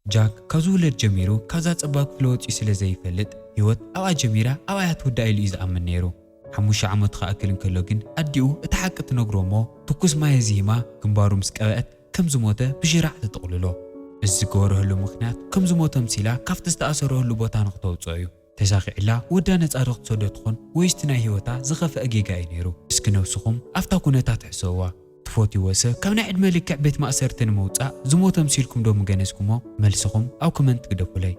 ጃክ ካብ ዝውለድ ጀሚሩ ካብዛ ጸባብ ክፍሊ ወጺኡ ስለ ዘይፈልጥ፣ ህይወት ኣብኣ ጀሚራ ኣብኣ እያ ትውዳእ ኢሉ እዩ ዝኣምን ነይሩ። ሓሙሽተ ዓመቱ ክኣክል እንከሎ ግን ኣዲኡ እቲ ሓቂ ትነግሮ እሞ፣ ትኩስ ማይ ኣዝሂማ ግንባሩ ምስ ቀብአት ከም ዝሞተ ብሽራዕ ትጥቕልሎ። እዚ ዝገበረሉ ምኽንያት ከም ዝሞተ ኣምሲላ ካብቲ ዝተኣሰረሉ ቦታ ንክተውጽኦ እዩ። ተሳኺዕላ ወዳ ነጻ ዶ ክትሰዶ ትኾን ወይስ እቲ ናይ ህይወታ ዝኸፍአ ጌጋ እዩ ነይሩ? እስኪ ነብስኹም ኣብታ ኩነታት ሕሰብዋ። ትፈትይዎ ሰብ ካብ ናይ ዕድመ ልክዕ ቤት ማእሰርቲ ንምውጻእ ዝሞተ ኣምሲልኩም ዶ ምገነዝኩሞ? መልስኹም ኣብ ኮመንት ግደፉለይ።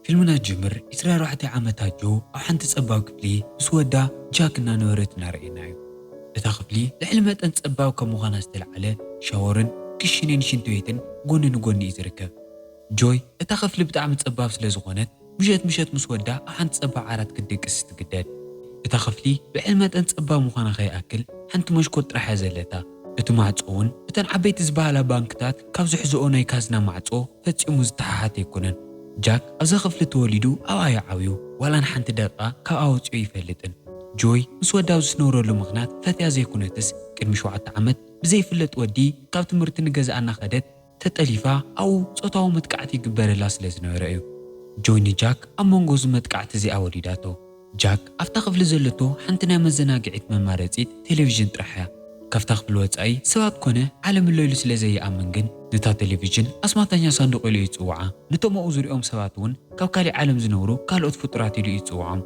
ፊልምና ጅምር፣ ዕስራን ኣርባዕተን ዓመታ ጆ ኣብ ሓንቲ ጸባብ ክፍሊ ምስ ወዳ ጃክ እናነበረት እናረኣየና እዩ። እታ ክፍሊ ልዕሊ መጠን ጸባብ ካብ ምዃና ዝተልዓለ፣ ሻወርን ክሽንን ሽንቲ ቤትን ጎኒ ንጎኒ እዩ ዝርከብ። ጆይ እታ ክፍሊ ብጣዕሚ ጸባብ ስለ ዝኾነት፣ ምሸት ምሸት ምስ ወዳ ኣብ ሓንቲ ጸባብ ዓራት ክትድቅስ ትግደድ። እታ ክፍሊ ልዕሊ መጠን ጸባብ ምዃና ከይኣክል፣ ሓንቲ መሽኮት ጥራሕ እያ ዘለታ። እቲ ማዕጾ እውን እተን ዓበይቲ ዝበሃላ ባንክታት ካብ ዝሕዝኦ ናይ ካዝና ማዕጾ ፈጺሙ ዝተሓሓት ኣይኮነን። ጃክ ኣብዛ ክፍሊ ተወሊዱ ኣብኣ እዩ ዓብዩ፣ ዋላ ንሓንቲ ደቂቓ ካብኣ ወጺኡ ኣይፈልጥን። ጆይ ምስ ወዳ ኣብዚ ዝነብረሉ ምኽንያት ፈትያ ዘይኮነትስ፣ ቅድሚ ሸውዓተ ዓመት ብዘይፍለጥ ወዲ ካብ ትምህርቲ ንገዝኣ እናኸደት ተጠሊፋ ኣብኡ ጾታዊ መጥቃዕቲ ይግበረላ ስለ ዝነበረ እዩ። ጆይ ንጃክ ኣብ መንጎ እዚ መጥቃዕቲ እዚኣ ወሊዳቶ። ጃክ ኣብታ ክፍሊ ዘለቶ ሓንቲ ናይ መዘናግዒት መማረጺት ቴሌቪዥን ጥራሕ እያ። ካብታ ክፍሊ ወጻኢ ሰባት ኮነ ዓለም ኣሎ ኢሉ ስለ ዘይኣምን ግን፣ ነታ ቴሌቪዥን ኣስማተኛ ሳንዱቕ ኢሉ እዩ ዝጽውዓ። ነቶም ኣብኡ ዝሪኦም ሰባት እውን ካብ ካሊእ ዓለም ዝነብሩ ካልኦት ፍጡራት ኢሉ እዩ ዝጽውዖም።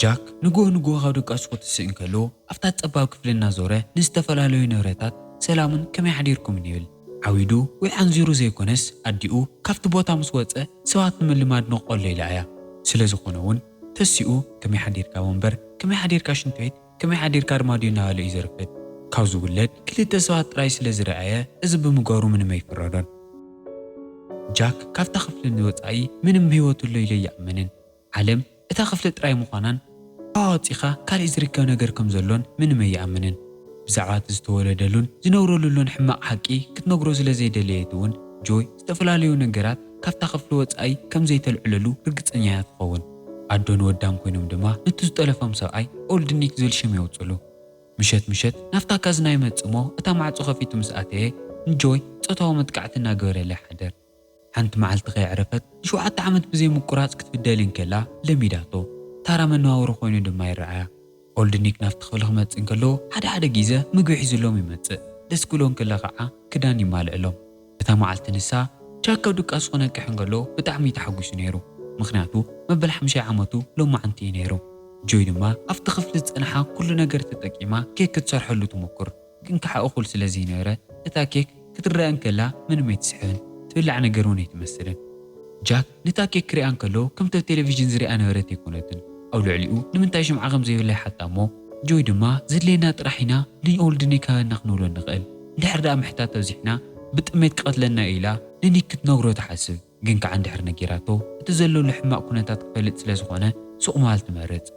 ጃክ ንግሆ ንግሆ ካብ ድቃሱ ክትስእ እንከሎ፣ ኣብታ ጸባብ ክፍሊ እናዞረ ንዝተፈላለዩ ንብረታት ሰላምን ከመይ ሓዲርኩምን ይብል። ዓዊዱ ወይ ዓንዚሩ ዘይኮነስ፣ ኣዲኡ ካብቲ ቦታ ምስ ወጸ ሰባት ንምልማድ ንቆሎ ኢላ እያ። ስለ ዝኾነ እውን ተሲኡ ከመይ ሓዲርካ ወንበር፣ ከመይ ሓዲርካ ሽንቲ ቤት፣ ከመይ ሓዲርካ ኣርማድዮ እናበለ እዩ ዘርፍድ። ካብ ዝውለድ ክልተ ሰባት ጥራይ ስለ ዝረኣየ፣ እዚ ብምግባሩ ምንም ኣይፍረዶን። ጃክ ካብታ ክፍሊ ንወጻኢ ምንም ህይወት ኣሎ ኢሉ ኣይኣምንን። ዓለም እታ ክፍሊ ጥራይ ምዃናን፣ ካብኣ ወጺኻ ካልእ ዝርከብ ነገር ከም ዘሎን ምንም ኣይኣምንን። ብዛዕባ እቲ ዝተወለደሉን ዝነብረሉን ሕማቕ ሓቂ ክትነግሮ ስለ ዘይደለየት እውን፣ ጆይ ዝተፈላለዩ ነገራት ካብታ ክፍሊ ወጻኢ ከም ዘይተልዕለሉ ርግጸኛ እያ ትኸውን። ኣዶን ወዳን ኮይኖም ድማ ነቲ ዝጠለፎም ሰብኣይ ኦልድ ኒክ ዝብል ሽም የውጽሉ። ምሸት ምሸት ናብታ ካዝና ይመጽእ እሞ፣ እታ ማዕጾ ከፊቱ ምስ ኣተየ፣ ንጆይ ጾታዊ መጥቃዕቲ እናገበረላ ይሓድር። ሓንቲ መዓልቲ ከየዕረፈት ንሸውዓተ ዓመት ብዘይ ምቁራጽ ክትብደል እንከላ ለሚዳቶ። ታራ መነባብሮ ኮይኑ ድማ ይረኣያ። ኦልድ ኒክ ናብቲ ክፍሊ ክመጽእ እንከሎ፣ ሓደ ሓደ ግዜ ምግቢ ሒዙሎም ይመጽእ። ደስ ክብሎ እንከሎ ከዓ ክዳን ይማልእሎም። እታ መዓልቲ ንሳ ጃክ ካብ ድቃሱ ክነቅሕ እንከሎ ብጣዕሚ እዩ ተሓጒሱ ነይሩ። ምኽንያቱ መበል ሓምሻይ ዓመቱ ሎማዓንቲ እዩ ነይሩ። ጆይ ድማ ኣብቲ ክፍሊ ዝጸንሓ ኩሉ ነገር ተጠቂማ ኬክ ክትሰርሐሉ ትሙኩር። ግን ከዓ እኹል ስለ ዘይነበረ፣ እታ ኬክ ክትረአ እንከላ ምንም ኣይትስሕብን፣ ትብላዕ ነገር እውን ኣይትመስልን። ጃክ ነታ ኬክ ክሪኣ እንከሎ ከምቲ ኣብ ቴሌቪዥን ዝሪኣ ነበረት ኣይኮነትን። ኣብ ልዕሊኡ ንምንታይ ሽምዓ ከም ዘይብላ ይሓታ እሞ፣ ጆይ ድማ ዘድልየና ጥራሕ ኢና ንኦልድ ኒክ ሃበና ክንብሎ ንኽእል። እንድሕር ደኣ ምሕታት ኣብዚሕና ብጥሜት ክቐትለና እዩ ኢላ ንኒክ ክትነግሮ ትሓስብ። ግን ከዓ እንድሕር ነጊራቶ እቲ ዘለሉ ሕማቕ ኩነታት ክፈልጥ ስለ ዝኾነ ሱቕ ምባል ትመርጽ።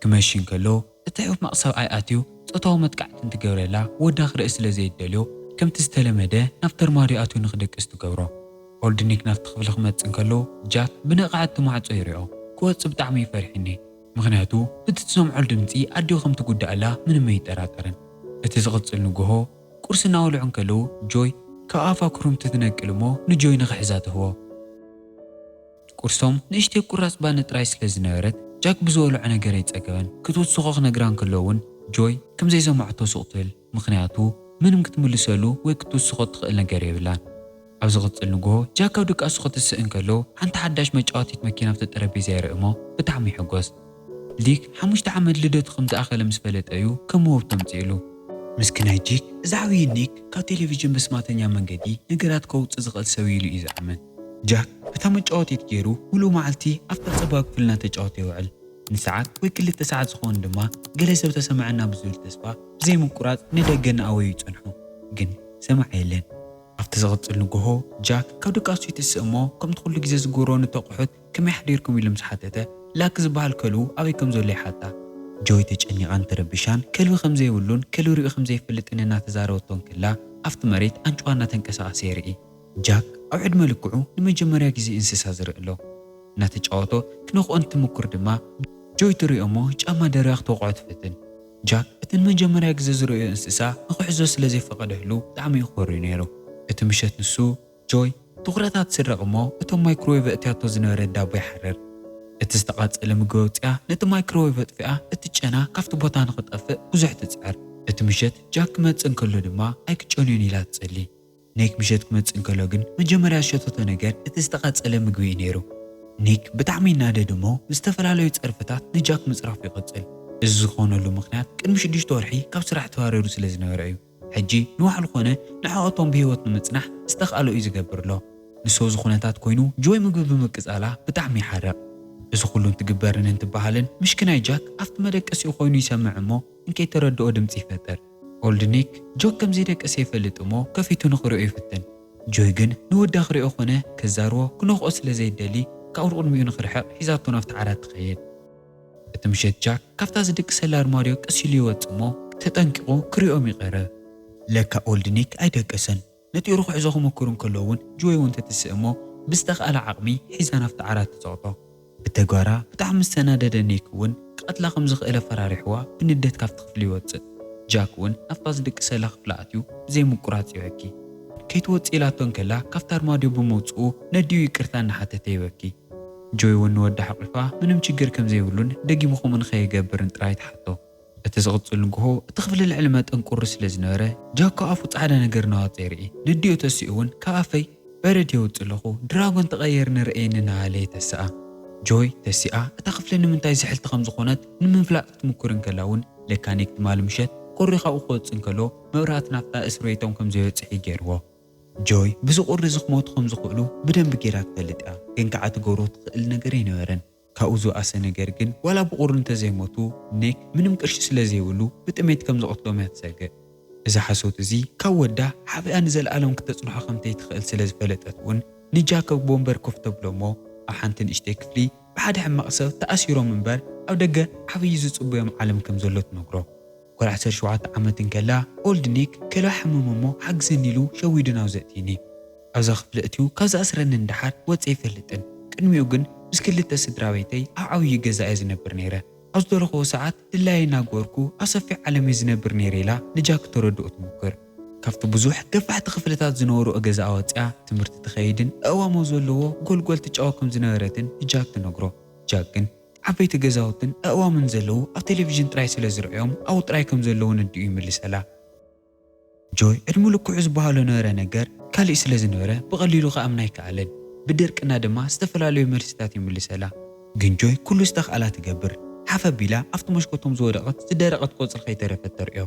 ክመሺ እንከሎ እቲ ሕማቕ ሰብኣይ ኣትዩ ጾታዊ መጥቃዕቲ እንትገብረላ ወዳ ክርኢ ስለ ዘይደልዮ፣ ከምቲ ዝተለመደ ናብቲ ኣርማድዮ ኣትዩ ንኽድቅስ ትገብሮ። ኦልድ ኒክ ናብቲ ክፍሊ ክመጽእ እንከሎ፣ ጃክ ብንቕሓት እቲ ማዕጾ ይሪኦ። ክወጽእ ብጣዕሚ እዩ ፈሪሑኒ። ምኽንያቱ ብቲ ትሰምዖ ድምጺ ኣዲኡ ከም ትጉዳኣላ ምንም ኣይጠራጠርን። እቲ ዝቕጽል ንግሆ ቁርሲ እናበልዑ እንከለዉ፣ ጆይ ካብ ኣፋ ክሩምቲ ትነቅል እሞ ንጆይ ንኽሕዛ ትህቦ። ቁርሶም ንእሽተይ ቁራጽ ባኒ ጥራይ ስለ ዝነበረት፣ ጃክ ብዝበልዖ ነገር ኣይጸገበን። ክትውስኾ ክነግራ እንከሎ እውን ጆይ ከም ዘይሰማዕቶ ሱቕ ትብል፣ ምኽንያቱ ምንም ክትምልሰሉ ወይ ክትውስኾ እትኽእል ነገር የብላን። ኣብ ዝቕጽል ንግሆ ጃክ ካብ ድቃሱ ክትስእ እንከሎ፣ ሓንቲ ሓዳሽ መጫወቲት መኪና ኣብቲ ጠረጴዛ ይርኢ እሞ ብጣዕሚ ይሕጎስ። ሊክ ሓሙሽተ ዓመት ልደቱ ከም ዝኣኸለ ምስ ፈለጠ እዩ ከም ውህብቶ ኣምጺእሉ። ምስኪናይ ጂክ፣ እዚ ዓብዪ ኒክ ካብ ቴሌቪዥን ብስማተኛ መንገዲ ነገራት ከውጽእ ዝኽእል ሰብ እዩ ኢሉ እዩ ዝኣምን። ጃክ በታ መጫወቲት ገይሩ ምሉእ መዓልቲ ኣብታ ጸባብ ክፍሊ እናተጫወተ ይውዕል። ንሰዓት ወይ ክልተ ሰዓት ዝኸውን ድማ ገለ ሰብ ተሰምዐና ብዝብል ተስፋ ብዘይምቁራጽ ንደገ እናኣወዩ ይጸንሑ። ግን ሰማዒ የለን። ኣብቲ ዝቕጽል ንግሆ ጃክ ካብ ድቃሱ ይትስእ እሞ ከምቲ ኩሉ ግዜ ዝገብሮ ነቲ ኣቑሑት ከመይ ሓዲርኩም ኢሉ ምስ ሓተተ፣ ላክ ዝበሃል ከልኡ ኣበይ ከም ዘሎ ይሓታ። ጆይ ተጨኒቓን ተረቢሻን ከልቢ ከም ዘይብሉን ከልቢ ሪኡ ከም ዘይፈልጥን እናተዛረበቶ እንከላ ኣብቲ መሬት ኣንጭዋ እናተንቀሳቐሰ የርኢ። ጃክ ኣብ ዕድመ ልክዑ ንመጀመርያ ግዜ እንስሳ ዝርኢ ኣሎ። እናተጫወቶ ክነኽኦ እንትምኩር ድማ ጆይ ትሪኦ እሞ ጫማ ደርብያ ክትወቕዖ ትፍትን። ጃክ እቲ ንመጀመርያ ግዜ ዝርእዮ እንስሳ ንኽሕዞ ስለ ዘይፈቐደሉ ብጣዕሚ እዩ ኮርዩ ነይሩ። እቲ ምሸት ንሱ ጆይ ትኹረታ ትስረቕ እሞ እቶም ማይክሮዌቭ ኣእትያቶ ዝነበረት ዳቦ ይሓርር። እቲ ዝተቓጸለ ምግቢ ኣውጺኣ ነቲ ማይክሮዌቭ ኣጥፊኣ እቲ ጨና ካብቲ ቦታ ንኽጠፍእ ብዙሕ ትጽዕር። እቲ ምሸት ጃክ ክመጽእ እንከሎ ድማ ኣይክጨንዮን ኢላ ትጸሊ። ኒክ ምሸት ክመጽእ እንከሎ ግን መጀመርያ ዝሸተቶ ነገር እቲ ዝተቓጸለ ምግቢ እዩ ነይሩ። ኒክ ብጣዕሚ ይናደድ እሞ ብዝተፈላለዩ ጸርፍታት ንጃክ ምጽራፉ ይቕጽል። እዚ ዝኾነሉ ምኽንያት ቅድሚ ሽዱሽተ ወርሒ ካብ ስራሕ ተባሪሩ ስለ ዝነበረ እዩ። ሕጂ ንባዕሉ ኮነ ንዕኦቶም ብህይወት ንምጽናሕ ዝተኽኣሎ እዩ ዝገብር ኣሎ። ንሱ ኣብዚ ኩነታት ኮይኑ ጆይ ምግቢ ብምቅጻላ ብጣዕሚ ይሓርቕ። እዚ ኩሉ እንትግበርን እንትበሃልን ምሽክናይ ጃክ ኣብቲ መደቀሲኡ ኮይኑ ይሰምዕ እሞ እንከይተረድኦ ድምጺ ይፈጥር። ኦልድ ኒክ ጆይ ከም ዘይደቀሰ ይፈልጥ እሞ ከፊቱ ንኽርእዮ ይፍትን። ጆይ ግን ንወዳ ክርእዮ ኮነ ከዛርቦ ክነኽኦ ስለ ዘይደሊ ካብኡ ቅድሚኡ ንኽርሕቕ ሒዛቶ ናብቲ ዓራት ትኸይድ። እቲ ምሸት ጃክ ካብታ ዝድቅሰላ ኣርማድዮ ቀስ ኢሉ ይወጽእ እሞ ተጠንቂቑ ክርእዮም ይቐርብ። ለካ ኦልድ ኒክ ኣይደቀሰን። ነጢሩ ክሕዞ ክምክሩ እንከሎ እውን ጆይ እውን ትትስእ እሞ ብዝተኽኣለ ዓቕሚ ሒዛ ናብቲ ዓራት ትጸቕጦ። ብተግባራ ብጣዕሚ ዝተናደደ ኒክ እውን ክቐትላ ከም ዝኽእል ኣፈራሪሕዋ ብንደት ካብቲ ክፍሊ ይወጽእ። ጃክ እውን ናብታ ዝድቅሰላ ክፍሊ ኣትዩ ብዘይ ምቁራጽ ይበኪ። ከይትወጽእ ኢላቶ እንከላ ካብቲ ኣርማድዮ ብምውጽኡ ነዲኡ ይቅርታ እናሓተተ ይበኪ። ጆይ እውን ንወዳ ሓቂፋ ምንም ችግር ከም ዘይብሉን ደጊሙ ከምኡ ንኸይገብርን ጥራይ ትሓቶ። እቲ ዝቕጽል ንግሆ እቲ ክፍሊ ልዕሊ መጠን ቁሪ ስለ ዝነበረ ጃክ ካብ ኣፉ ጻዕዳ ነገር እናወጸ ይርኢ። ነዲኡ ተሲኡ እውን ካብ ኣፈይ በረድ የውጽእ ኣለኹ፣ ድራጎን ተቐየር ንርእየኒ እናበለ የተስኣ። ጆይ ተሲኣ እታ ክፍሊ ንምንታይ ዝሕልቲ ከም ዝኾነት ንምፍላጥ ክትምኩር እንከላ እውን ለካ ኒክ ትማሊ ምሸት ቁሪ ካብኡ ክወጽእ እንከሎ መብራህቲ ናብታ እስር ቤቶም ከም ዘይበጽሕ እዩ ገይርዎ። ጆይ ብዚ ቁሪ እዚ ክሞቱ ከም ዝኽእሉ ብደንቢ ገይራ ትፈልጥ እያ፣ ግን ከዓ ትገብሮ ትኽእል ነገር ኣይነበረን። ካብኡ ዝበኣሰ ነገር ግን ዋላ ብቁሪ እንተዘይሞቱ ኒክ ምንም ቅርሺ ስለ ዘይብሉ ብጥሜት ከም ዝቐትሎም እያ ትሰግእ። እዚ ሓሶት እዚ ካብ ወዳ ሓቢኣ ንዘለኣለም ክተጽንሖ ከም ተይትኽእል ስለ ዝፈለጠት እውን ንጃክ ኣብ ወንበር ኮፍ ተብሎ እሞ ኣብ ሓንቲ ንእሽተይ ክፍሊ ብሓደ ሕማቕ ሰብ ተኣሲሮም እምበር ኣብ ደገ ዓብዪ ዝጽበዮም ዓለም ከም ዘሎ ትነግሮ። ጓል ዓሰርተ ሸውዓተ ዓመት እንከላ ኦልድ ኒክ ከልባ ሓመሞ እሞ ሓግዘኒ ኢሉ ሸዊዱ ናብ ዘእትዩኒ። ኣብዛ ክፍሊ እትዩ ካብ ዝኣስረኒ ንደሓር ወጺአ ኣይፈልጥን። ቅድሚኡ ግን ምስ ክልተ ስድራ ቤተይ ኣብ ዓብዪ ገዛ እየ ዝነብር ነይረ። ኣብ ዝደለኽዎ ሰዓት ድላየይ እናገበርኩ ኣብ ሰፊሕ ዓለም እየ ዝነብር ነይረ ኢላ ንጃክ ክተረድኦ ትሞክር። ካብቲ ብዙሕ ገፋሕቲ ክፍልታት ዝነበርኦ ገዛኣ ወጺኣ ትምህርቲ ትኸይድን ኣእዋም ኣብ ዘለዎ ጎልጎል ትጫወት ከም ዝነበረትን ንጃክ ትነግሮ። ጃክ ግን ዓበይቲ ገዛውትን ኣእዋምን ዘለዉ ኣብ ቴሌቪዥን ጥራይ ስለ ዝርእዮም ኣብኡ ጥራይ ከም ዘለዉ ነዲኡ ይምልሰላ። ጆይ ዕድሙ ልክዑ ዝበሃሎ ነበረ ነገር ካሊእ ስለ ዝነበረ ብቐሊሉ ክኣምና ኣይከኣለን። ብድርቅና ድማ ዝተፈላለዩ መልስታት ይምልሰላ። ግን ጆይ ኩሉ ዝተኽኣላ ትገብር። ሓፍ ኣቢላ ኣብቲ መሽኮቶም ዝወደቐት ዝደረቐት ቆጽሊ ከይተረፈት ተርእዮ።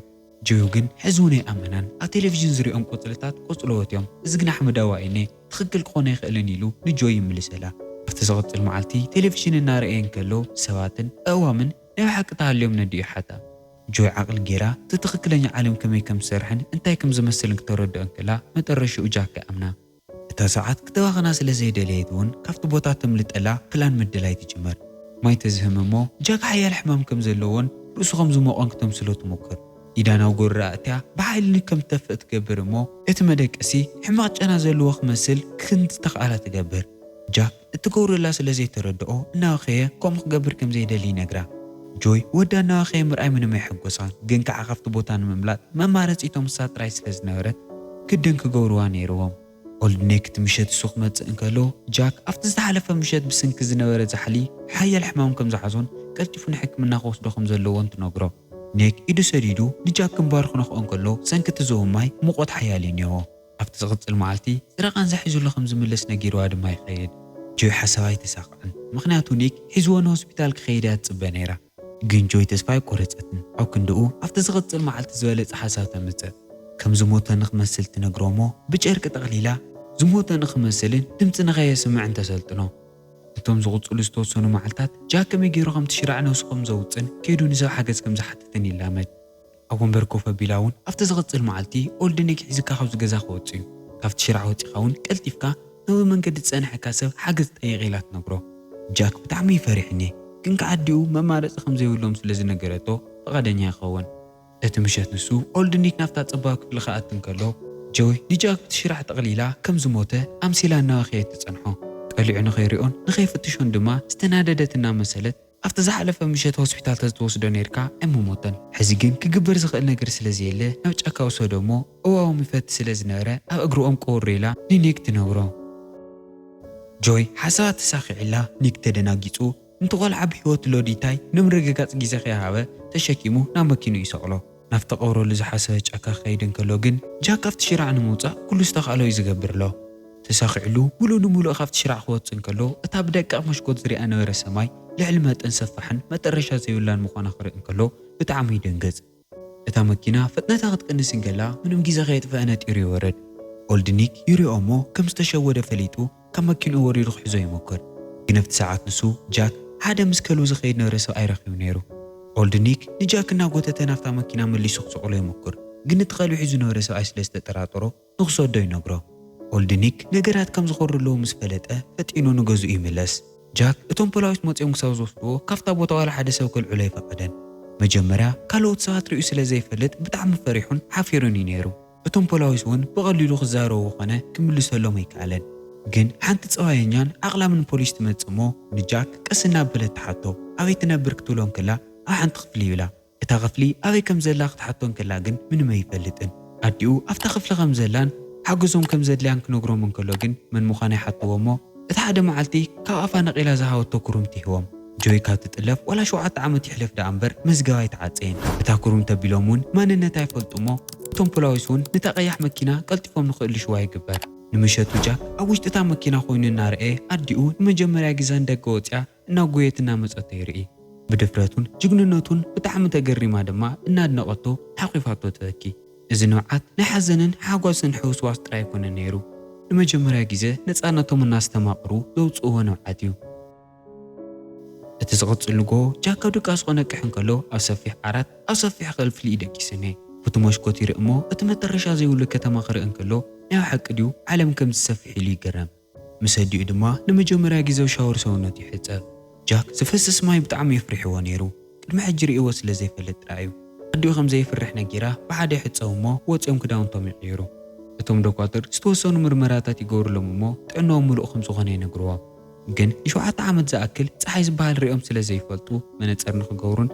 ጆይ ግን ሕዚ እውን ኣይኣመናን። ኣብ ቴሌቪዥን ዝሪኦም ቆጽልታት ቆጽለዎት እዮም። እዚ ግና ሓመዳዋ እዩኔ ትኽክል ክኾን ኣይኽእልን ኢሉ ንጆይ ይምልሰላ። ኣብቲ ዝቕጽል መዓልቲ ቴሌቪዥን እናረኣየ እንከሎ ሰባትን ኣእዋምን ናይ ብሓቂ ተሃልዮም ነዲኡ ይሓታ። ጆይ ዓቕሊ ጌራ እቲ ትኽክለኛ ዓለም ከመይ ከም ዝሰርሕን እንታይ ከም ዝመስልን ክተረድኦ እንከላ መጠረሽኡ ጃክ ይኣምና። እታ ሰዓት ክተባኽና ስለ ዘይደለየት እውን ካብቲ ቦታ ተምልጠላ ፕላን ምድላይ ትጅምር። ማይ ተዝህም እሞ ጃክ ሓያል ሕማም ከም ዘለዎን ርእሱ ከም ዝሞቖን ክተምስሎ ትሞክር። ኢዳ ናብ ጎረራ ኣእትያ ብሓይሊ ከም ትተፍእ ትገብር እሞ እቲ መደቀሲ ሕማቕ ጨና ዘለዎ ክመስል ክንዲ ዝተኽኣላ ትገብር። ጃክ እትገብረላ ስለ ዘይተረድኦ እናበኸየ ከምኡ ክገብር ከም ዘይደሊ ይነግራ። ጆይ ወዳ እናበኸየ ምርኣይ ምንም ኣይሐጎሳን፣ ግን ከዓ ካብቲ ቦታ ንምምላጥ መማረፂ እቶም ንሳ ጥራይ ስለ ዝነበረት ግድን ክገብርዋ ነይርዎም። ኦልድ ኒክ እቲ ምሸት እሱ ክመጽእ እንከሎ ጃክ ኣብቲ ዝተሓለፈ ምሸት ብስንኪ ዝነበረ ዛሕሊ ሓያል ሕማም ከም ዝሓዞን ቀልጢፉ ንሕክምና ክወስዶ ከም ዘለዎን ትነግሮ። ኒክ ኢዱ ሰዲዱ ንጃክ ግንባሩ ክነኽኦ እንከሎ ሰንኪ እቲ ዝህቡ ማይ ሙቐት ሓያል እዩ እኒሆ። ኣብቲ ዝቕጽል መዓልቲ ስረ ቃንዛ ሒዙ ኣሎ ከም ዝምለስ ነጊርዋ ድማ ይኸይድ። ጆይ ሓሳብ ኣይተሳኽዐን፣ ምኽንያቱ ኒክ ሒዝዎ ንሆስፒታል ክኸይድ እያ ትጽበ ነይራ። ግን ጆይ ተስፋ ኣይቆረጸትን። ኣብ ክንድኡ ኣብቲ ዝቕጽል መዓልቲ ዝበለጸ ሓሳብ ተምጽእ። ከም ዝሞተ ንኽመስል ትነግሮ እሞ ብጨርቂ ጠቕሊላ ዝሞተ ንኽመስልን ድምጺ ንኸየስምዕን ተሰልጥኖ። እቶም ዝቕጽሉ ዝተወሰኑ መዓልታት ጃክ ከመይ ገይሩ ከምቲ ሽራዕ ነብሱ ከም ዘውጽን ከይዱ ንሰብ ሓገዝ ከም ዝሓትትን ይላመድ። ኣብ ወንበር ኮፍ ኣቢላ እውን ኣብቲ ዝቕጽል መዓልቲ ኦልድ ኒክ ሒዝካ ካብዚ ገዛ ክወጽእ እዩ። ካብቲ ሽራዕ ወጺኻ እውን ቀልጢፍካ ነዊ መንገዲ ዝጸንሐካ ሰብ ሓገዝ ጠይቕ ኢላ ትነግሮ። ጃክ ብጣዕሚ ይፈርሕኒ፣ ግን ከዓዲኡ መማረጺ ከም ዘይብሎም ስለ ዝነገረቶ ፍቓደኛ ይኸውን። እቲ ምሸት ንሱ ኦልድ ኒክ ናብታ ጸባብ ክፍሊ ክኣቲ እንከሎ ጆይ ንጃክ ብትሽራዕ ጠቕሊላ ከም ዝሞተ ኣምሲላ እናበኸየት ትጸንሖ። ቀሊዑ ንኸይሪኦን ንኸይፍትሾን ድማ ዝተናደደት እናመሰለት፣ ኣብቲ ዝሓለፈ ምሸት ሆስፒታል ተዝትወስዶ ነይርካ ኣይምሞተን። ሕዚ ግን ክግበር ዝኽእል ነገር ስለ ዘየለ ናብ ጫካ ውሰዶ እሞ እዋዎም ይፈቲ ስለ ዝነበረ ኣብ እግሪ ኦም ቅውር ኢላ ንኒክ ትነግሮ። ጆይ ሓሳባት ተሳኺዕላ ኒክ ተደናጊጹ፣ ነቲ ቆልዓ ብህይወት ኣሎ ድይታይ ንምርግጋጽ ግዜ ከይሃበ ተሸኪሙ ናብ መኪንኡ ይሰቕሎ። ናብቲ ቀብረሉ ዝሓሰበ ጫካ ክኸይድ እንከሎ ግን ጃክ ኣብቲ ሽራዕ ንምውጻእ ኩሉ ዝተኻእሎ እዩ ዝገብር ኣሎ። ተሳኺዕሉ ምሉእ ንምሉእ ካብቲ ሽራዕ ክወጽእ እንከሎ እታ ብደቂቕ መስኮት ዝሪኣ ነበረ ሰማይ ልዕሊ መጠን ሰፋሕን መጠረሻ ዘይብላን ምዃና ክርኢ እንከሎ ብጣዕሚ ይደንግጽ። እታ መኪና ፍጥነታ ክትቅንስ እንከላ ምንም ግዜ ከየጥፈአ ነጢሩ ይወርድ። ኦልድ ኒክ ይሪኦ እሞ ከም ዝተሸወደ ፈሊጡ ካብ መኪንኡ ወሪዱ ክሕዞ ይሞክር። ግን ኣብቲ ሰዓት ንሱ ጃክ ሓደ ምስ ከልቡ ዝኸይድ ነበረ ሰብኣይ ረኺቡ ነይሩ። ኦልድ ኒክ ንጃክ እናጎተተ ናብታ መኪና መሊሱ ክስቕሎ ይሞክር። ግን እቲ ከልቢ ሒዙ ነበረ ሰብኣይ ስለ ዝተጠራጠሮ ንክሰዶ ይነግሮ። ኦልድ ኒክ ነገራት ከም ዝኾሩ ኣለዉ ምስ ፈለጠ ፈጢኑ ንገዝኡ ይምለስ። ጃክ እቶም ፖላዊስ መጺኦም ክሳብ ዝወስድዎ ካብታ ቦታ ዋላ ሓደ ሰብ ከልዕሎ ኣይፈቐደን። መጀመርያ ካልኦት ሰባት ርእዩ ስለ ዘይፈልጥ ብጣዕሚ ፈሪሑን ሓፊሩን እዩ ነይሩ። እቶም ፖላዊስ እውን ብቐሊሉ ክዛረቡ ኾነ ክምልሰሎም ኣይከኣለን። ግን ሓንቲ ጸዋየኛን ዓቕላምን ፖሊስ ትመጽእ እሞ ንጃክ ቀስ እናበለት ትሓቶ ኣበይ ትነብር ክትብሎ እንከላ ኣብ ሓንቲ ክፍሊ ይብላ። እታ ክፍሊ ኣበይ ከም ዘላ ክትሓቶ እንከላ ግን ምንም ኣይፈልጥን። ኣዲኡ ኣብታ ክፍሊ ከም ዘላን ሓገዞም ከም ዘድልያን ክነግሮም እንከሎ ግን መን ምዃና ይሓትዎ እሞ እቲ ሓደ መዓልቲ ካብ ኣፋ ነቒላ ዝሃበቶ ኩሩምቲ ይህቦም። ጆይ ካብ ትጥለፍ ዋላ ሸውዓተ ዓመት ይሕለፍ ደኣ እምበር መዝገባ ኣይተዓጸየን። እታ ኩሩምቲ ኣቢሎም እውን ማንነታ ይፈልጡ እሞ እቶም ፖላዊስ እውን ነታ ቀያሕ መኪና ቀልጢፎም ንኽእልሽዋ ይግበር። ንምሸቱ ጃክ ኣብ ውሽጢ እታ መኪና ኮይኑ እናረኣየ ኣዲኡ ንመጀመርያ ግዜ ንደገ ወፂኣ እናጎየት እናመፀቶ ይርኢ። ብድፍረቱን ጅግንነቱን ብጣዕሚ ተገሪማ ድማ እናድነቐቶ ሓቒፋቶ ትበኪ። እዚ ንብዓት ናይ ሓዘንን ሓጎስን ሕውስዋስ ጥራይ ኣይኮነን ነይሩ። ንመጀመርያ ግዜ ነፃነቶም እናስተማቕሩ ዘውፅእዎ ንብዓት እዩ። እቲ ዝቕጽል ንግሆ ጃክ ካብ ድቃሱ ክነቅሕ እንከሎ ኣብ ሰፊሕ ዓራት ኣብ ሰፊሕ ክፍሊ እዩ ደቂሱ እኒሀ። ብቲ መስኮት ይርኢ እሞ እቲ መጠረሻ ዘይብሉ ከተማ ክርኢ እንከሎ ናይ ብሓቂ ድዩ ዓለም ከምዚ ሰፊሕ ኢሉ ይግረም። ምስ ኣዲኡ ድማ ንመጀመርያ ግዜ ሻወር ሰውነቱ ይሕጸብ። ጃክ ዝፈስስ ማይ ብጣዕሚ የፍሪሕዎ ነይሩ። ቅድሚ ሕጂ ርእይዎ ስለ ዘይፈልጥ ጥራይ እዩ። ኣዲኡ ከም ዘይፍርሕ ነጊራ ብሓደ ይሕጸቡ እሞ ወጺኦም ክዳውንቶም ይቕይሩ። እቶም ዶኳትር ዝተወሰኑ ምርመራታት ይገብሩሎም እሞ ጥዕንኦም ምሉእ ከም ዝኾነ ይነግርዎም። ግን ንሸውዓተ ዓመት ዝኣክል ጸሓይ ዝበሃል ርእዮም ስለ ዘይፈልጡ መነጸር ንኽገብሩን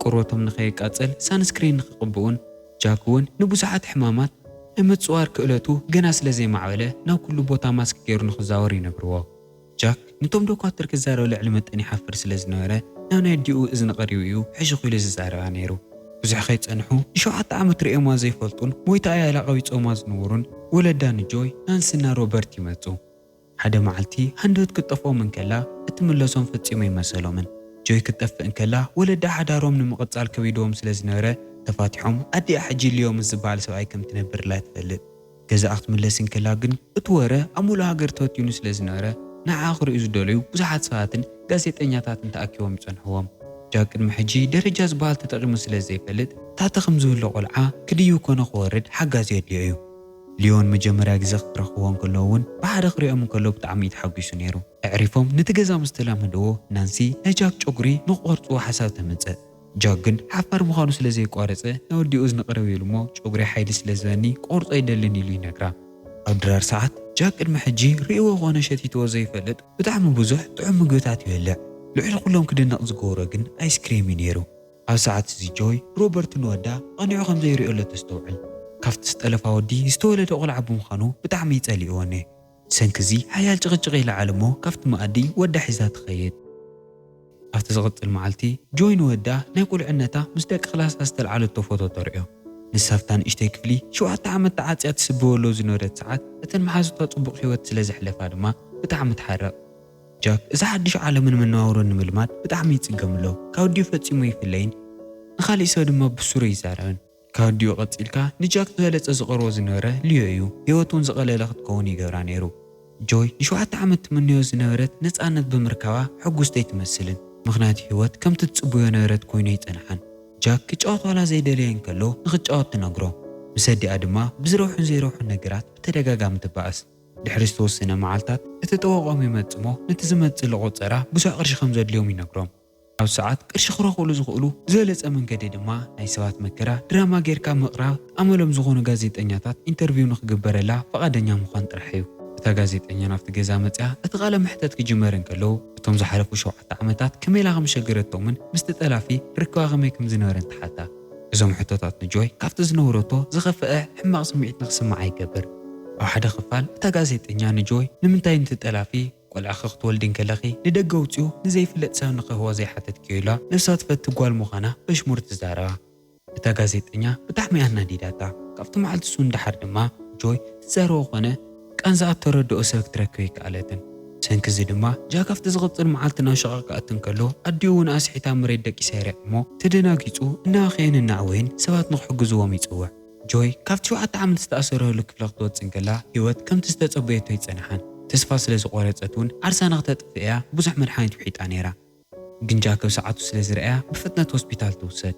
ቆርበቶም ንኸየቃጽል ሳንስክሪን ንኽቕብኡን ጃክ እውን ንብዙሓት ሕማማት ናይ ምጽዋር ክእለቱ ገና ስለ ዘይማዕበለ ናብ ኩሉ ቦታ ማስክ ገይሩ ንኽዛወር ይነግርዎ። ጃክ ነቶም ዶኳትር ክዛረብ ልዕሊ መጠን ይሓፍር ስለ ዝነበረ ናብ ናይ ኣዲኡ እዝኒ ቀሪቡ እዩ ሕሽኽ ኢሉ ዝዛረባ ነይሩ። ብዙሕ ከይጸንሑ ንሸውዓተ ዓመት ርእዮማ ዘይፈልጡን ሞይታ እያ ኢላ ቀቢጾማ ዝነበሩን ወለዳ ንጆይ ናንስና ሮበርት ይመጹ። ሓደ መዓልቲ ሃንደበት ክትጠፍኦም እንከላ እትምለሶም ፈጺሙ ኣይመሰሎምን። ጆይ ክትጠፍእ እንከላ ወለዳ ሓዳሮም ንምቕጻል ከቢድዎም ስለ ዝነበረ ተፋቲሖም ኣዲኣ ሕጂ ሊዮ ምስ ዝበሃል ሰብኣይ ከም ትነብርላ ትፈልጥ። ገዛኣ ክትምለስ እንከላ ግን እቲ ወረ ኣብ ሙሉእ ሃገር ተበቲኑ ስለ ዝነበረ ንዓኣ ክርእዩ ዝደለዩ ብዙሓት ሰባትን ጋዜጠኛታትን ተኣኪቦም ይጸንሕዎም። ጃክ ቅድሚ ሕጂ ደረጃ ዝበሃል ተጠቒሙ ስለ ዘይፈልጥ ታሕቲ ከም ዝህሉ ቆልዓ ክድይብ ኮነ ክወርድ ሓጋዚ የድልዮ እዩ። ሊዮን መጀመርያ ግዜ ክረኽብዎ እንከለዉ እውን ብሓደ ክሪኦም እንከሎ ብጣዕሚ እዩ ተሓጒሱ ነይሩ። ኣዕሪፎም ነቲ ገዛ ምስ ተላመድዎ ናንሲ ናይ ጃክ ጨጉሪ ንክቆርጽዎ ሓሳብ ተምጽእ። ጃክ ግን ሓፋር ምዃኑ ስለ ዘይቋረጸ ናብ ኣዲኡ እዝኒ ቅርብ ኢሉ እሞ ጨጉሪ ሓይሊ ስለ ዝህበኒ ክቆርጾ ኣይደልን ኢሉ ይነግራ። ኣብ ድራር ሰዓት ጃክ ቅድሚ ሕጂ ርእይዎ ኮነ ሸቲትዎ ዘይፈልጥ ብጣዕሚ ብዙሕ ጥዑም ምግብታት ይበልዕ። ልዕሊ ኩሎም ክድነቕ ዝገብሮ ግን ኣይስክሬም እዩ ነይሩ። ኣብ ሰዓት እዚ ጆይ ሮበርት ንወዳ ቀኒዑ ከም ዘይርእየሉ ተስተውዕል። ካብቲ ዝጠለፋ ወዲ ዝተወለደ ቆልዓ ብምዃኑ ብጣዕሚ ይጸሊእዎ እኒሀ። ብሰንኪ እዚ ሓያል ጭቕጭቕ ይለዓል እሞ ካብቲ መኣዲ ወዳ ሒዛ ትኸይድ። ኣብቲ ዝቕጽል መዓልቲ ጆይ ንወዳ ናይ ቁልዕነታ ምስ ደቂ ክላሳ ዝተልዓለቶ ፎቶ ተርእዮ። ንሳ ኣብታ ንእሽተይ ክፍሊ ሸውዓተ ዓመት ተዓጽያ ትስበወሎ ዝነበረት ሰዓት እተን መሓዙታ ጽቡቕ ህይወት ስለ ዘሕለፋ ድማ ብጣዕሚ ትሓርቕ። ጃክ እዚ ሓድሽ ዓለምን መነባብሮን ንምልማድ ብጣዕሚ ይጽገም ኣሎ። ካብ ኣዲኡ ፈጺሙ ኣይፍለይን፣ ንኻሊእ ሰብ ድማ ብሱሩ ኣይዛረብን። ካብ ኣዲኡ ቀጺልካ ንጃክ ዝበለጸ ዝቐርቦ ዝነበረ ሊዮ እዩ። ህይወት እውን ዝቐለለ ክትከውን ይገብራ ነይሩ። ጆይ ንሸውዓተ ዓመት ትምነዮ ዝነበረት ነጻነት ብምርካባ ሕጉስቲ ኣይትመስልን። ምኽንያቱ ህይወት ከምቲ ትጽበዮ ነበረት ኮይኑ ኣይጸንሓን። ጃክ ክጫወት ዋላ ዘይደለየ እንከሎ ንኽጫወት ትነግሮ። ምስ ኣዲኣ ድማ ብዝረብሑን ዘይረብሑን ነገራት ብተደጋጋሚ ትባኣስ። ድሕሪ ዝተወሰነ መዓልታት እቲ ጠበቆም ይመጽእ እሞ ነቲ ዝመጽእ ቆጸራ ብዙሕ ቅርሺ ከም ዘድልዮም ይነግሮም። ኣብ ሰዓት ቅርሺ ክረኽብሉ ዝኽእሉ ዝበለጸ መንገዲ ድማ ናይ ሰባት መከራ ድራማ ጌርካ ምቕራብ ኣመሎም ዝኾኑ ጋዜጠኛታት ኢንተርቪው ንኽግበረላ ፍቓደኛ ምዃን ጥራሕ እዩ። እታ ጋዜጠኛ ናብቲ ገዛ መጽያ እቲ ቃለ መሕተት ክጅመር እንከሎ እቶም ዝሓለፉ ሸውዓተ ዓመታት ከመይ ኢላ ከም ሸገረቶምን ምስቲ ጠላፊ ርክባ ከመይ ከም ዝነበረን ተሓታ። እዞም ሕቶታት ንጆይ ካብቲ ዝነብረቶ ዝኸፍአ ሕማቕ ስምዒት ንኽስምዓ ይገብር። ኣብ ሓደ ክፋል እታ ጋዜጠኛ ንጆይ ንምንታይ ነቲ ጠላፊ ቆልዓኺ ክትወልዲ እንከለኺ ንደገ ኣውጺኡ ንዘይፍለጥ ሰብ ንኽህቦ ዘይሓተትክዮ ኢላ ነብሳ ትፈቲ ጓል ምዃና በሽሙር ትዛረባ። እታ ጋዜጠኛ ብጣዕሚ ኣናዲዳታ። ካብቲ መዓልቲ እሱ ንደሓር ድማ ጆይ ትዛረቦ ኮነ ቃንዛኣ ተረድኦ ሰብ ክትረክብ ኣይከኣለትን። ብሰንኪ እዚ ድማ ጃክ ኣብቲ ዝቕጽል መዓልቲ ናብ ሸቓቕ ክኣቱ እንከሎ ኣዲኡ እውን ኣስሒታ መሬት ደቂሳ ይርኣ እሞ ተደናጊጹ እናበኸየን እናዕወየን ሰባት ንኽሕግዝዎም ይጽውዕ። ጆይ ካብቲ ሸውዓተ ዓመት ዝተኣሰረሉ ክፍሊ ክትወጽእ እንከላ ህይወት ከምቲ ዝተጸበየቶ ኣይጸንሓን። ተስፋ ስለ ዝቖረጸት እውን ዓርሳ ንኽተጥፍእ እያ ብዙሕ መድሓኒት ውሒጣ ነይራ። ግን ጃክ ኣብ ሰዓቱ ስለ ዝረኣያ ብፍጥነት ሆስፒታል ትውሰድ።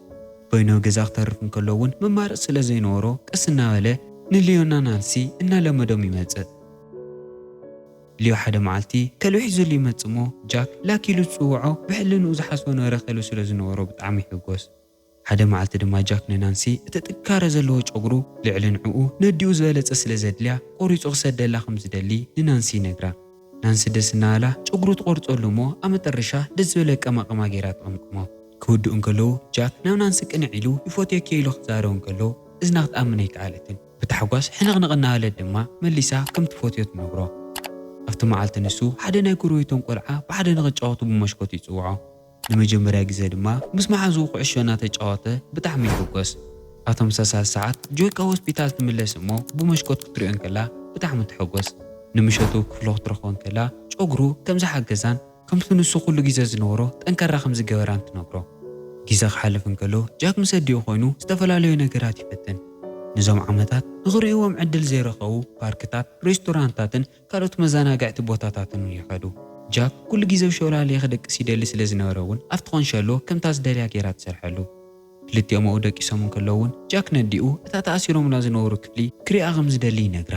በይኑ ኣብ ገዛ ክተርፍ እንከሎ እውን መማረጺ ስለ ዘይነበሮ ቀስ እናበለ ንሊዮና ናንሲ እናለመዶም ይመጽእ። ሊዮ ሓደ መዓልቲ ከልቢ ሒዙሉ ይመጽእ እሞ ጃክ ላኪ ኢሉ ዝጽውዖ ብሕልንኡ ዝሓስቦ ነበረ ከልቢ ስለ ዝነበሮ ብጣዕሚ ይሕጎስ። ሓደ መዓልቲ ድማ ጃክ ንናንሲ እቲ ጥንካረ ዘለዎ ጨጉሩ ልዕሊ ንዕኡ ነዲኡ ዝበለጸ ስለ ዘድልያ ቆሪጹ ክሰደላ ከም ዝደሊ ንናንሲ ይነግራ። ናንሲ ደስ እናበላ ጨጉሩ ትቖርጸሉ እሞ ኣብ መጠረሻ ደስ ዝበለ ኣቀማቕማ ጌራ ትቕምቅሞ። ክውድኡ እንከለዉ ጃክ ናብ ናንሲ ቅንዕ ኢሉ ይፎትየኪ ኢሉ ክዛረብ እንከሎ እዝና ክትኣምን ኣይከኣለትን። ብታሕጓስ ሕንቕንቕ እናበለት ድማ መሊሳ ከም ትፎትዮ ትነግሮ። ኣብቲ መዓልቲ ንሱ ሓደ ናይ ጎረቤቶም ቆልዓ ብሓደ ንኽጫወቱ ብመሽኮት ይጽውዖ። ንመጀመርያ ግዜ ድማ ምስ መሓዝኡ ኩዕሾ እናተጫወተ ብጣዕሚ ይሕጎስ። ኣብ ተመሳሳሊ ሰዓት ጆይ ካብ ሆስፒታል ትምለስ እሞ ብመሽኮት ክትሪኦ እንከላ ብጣዕሚ ትሕጎስ። ንምሸቱ ክፍሎ ክትረኽቦ እንከላ ጨጉሩ ከም ዝሓገዛን ከምቲ ንሱ ኩሉ ግዜ ዝነበሮ ጠንካራ ከም ዝገበራን ትነግሮ። ግዜ ክሓልፍ እንከሎ ጃክ ምስ ኣዲኡ ኮይኑ ዝተፈላለዩ ነገራት ይፈትን። ነዞም ዓመታት ንኽርእይዎም ዕድል ዘይረኸቡ ፓርክታት፣ ሬስቶራንታትን ካልኦት መዘናግዕቲ ቦታታትን እውን ይኸዱ። ጃክ ኩሉ ግዜ ኣብ ሸውላልየ ክደቅስ ይደሊ ስለ ዝነበረ እውን ኣብቲ ኮንሸሎ ከምታ ዝደልያ ገይራ ትሰርሐሉ። ክልቲኦም ኣብኡ ደቂሶም እንከለዉ እውን ጃክ ነዲኡ እታ ተኣሲሮምላ ዝነበሩ ክፍሊ ክሪኣ ከም ዝደሊ ይነግራ።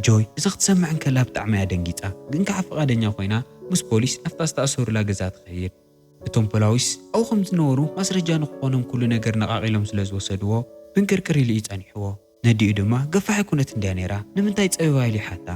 ጆይ እዚ ክትሰምዕ እንከላ ብጣዕሚ እያ ደንጊጻ፣ ግን ከዓ ፍቓደኛ ኮይና ምስ ፖሊስ ናብታ ዝተኣሰሩላ ገዛ ትኸይድ። እቶም ፖላዊስ ኣብኡ ከም ዝነበሩ ማስረጃ ንክኾኖም ኩሉ ነገር ነቓቒሎም ስለ ዝወሰድዎ ብንክርክር ኢሉ እዩ ጸኒሕዎ። ነዲኡ ድማ ገፋሒ ኩነት እንድያ ነይራ፣ ንምንታይ ጸቢባ ኢሉ ይሓታ።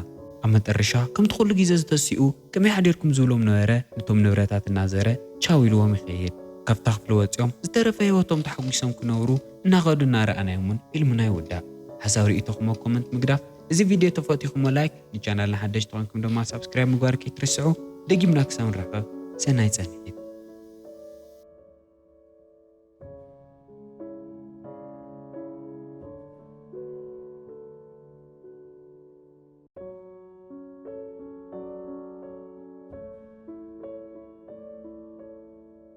ኣብ መጠረሻ ከምቲ ኩሉ ግዜ ዝተሲኡ ከመይ ሓዲርኩም ዝብሎም ነበረ፣ ነቶም ንብረታት እናዘረ ቻው ኢልዎም ይኸይድ። ካብታ ክፍሊ ወጺኦም ዝተረፈ ህይወቶም ተሓጒሶም ክነብሩ እናኸዱ እናረኣናዮም እውን ፊልምና ይውዳእ። ሓሳብ ርእይቶኹም ኣብ ኮመንት ምግዳፍ፣ እዚ ቪድዮ ተፈቲኹሞ ላይክ፣ ንቻናልና ሓደሽቲ ኮንኩም ድማ ሳብስክራይብ ምግባር ከይትርስዑ። ደጊምና ክሳብ ንራኸብ ሰናይ ጸንሒት።